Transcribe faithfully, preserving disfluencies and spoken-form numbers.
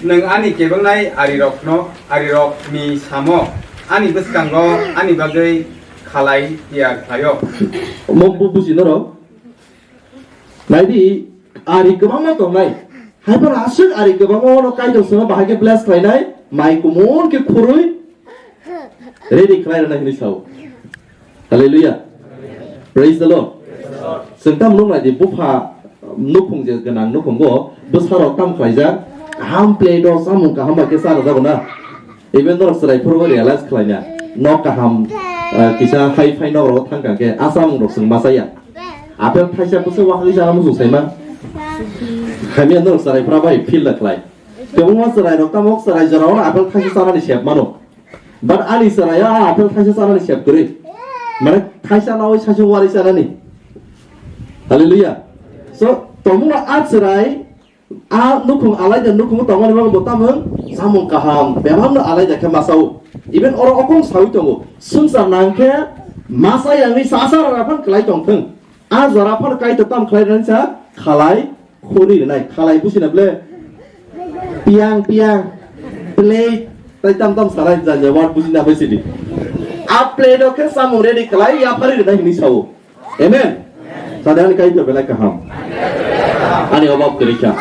Nwng ani kebengnai arirokno, arirokni samo ani bwskango ani bagwi khalai tiyar khlaio. Omo bu-, buji norok. Naidi, ari kwbangma tongnai. Haiphano aswk ari kwbangma ono Kaitor sano bahai khe bless khlainai, mai kumun khe khurui ready khlai rwna hinwi sao. Hallelujah. Praise the Lord. Chwng tam nuk naidi, bupha nukhung je gwnang nukhungo bwsarok tam khlaijak, kaham plate o chamung kaham bai khe cha rwjago na. Even norok chwrai phuru realize khlaina, nok kaham, ah, kisa hi-fi nok rogo thang kha khe, a chamung rok chwng ma chaya. Apple thaisa bwswk wakhai chana muchung saima. Hamya norok chwrai phura bai feel da khlai. Kwbangma chwrai rok tamo chwrai jora o apple thaisa chanani sep mano. But ani chwrai o a apple thaisa chanani sep kwrwi. Mane thaisa nawi saichung wari chanani. Hallelujah. So, tongmung a chwrai A nukhung alaida nukhungo tongmani bagwi bo tamung chamung kaham bebakno alaida khe masa-o. Even oro okong saui tongo, swngchar nang khe masa yangwi sasa rara phan kwlai tong thung. A jora phan Kaitor tam khlai rwnai sa khalai khuri rwnai, khalai busi na ble piang piang plate tai tam tam sanai janja word busi na bai sidi. A plate o khe chamung ready khlai yaphari rwnai hinwi sao. Amen. Sadi ani Kaitor belai kaham. Ani obab kwrwi kha.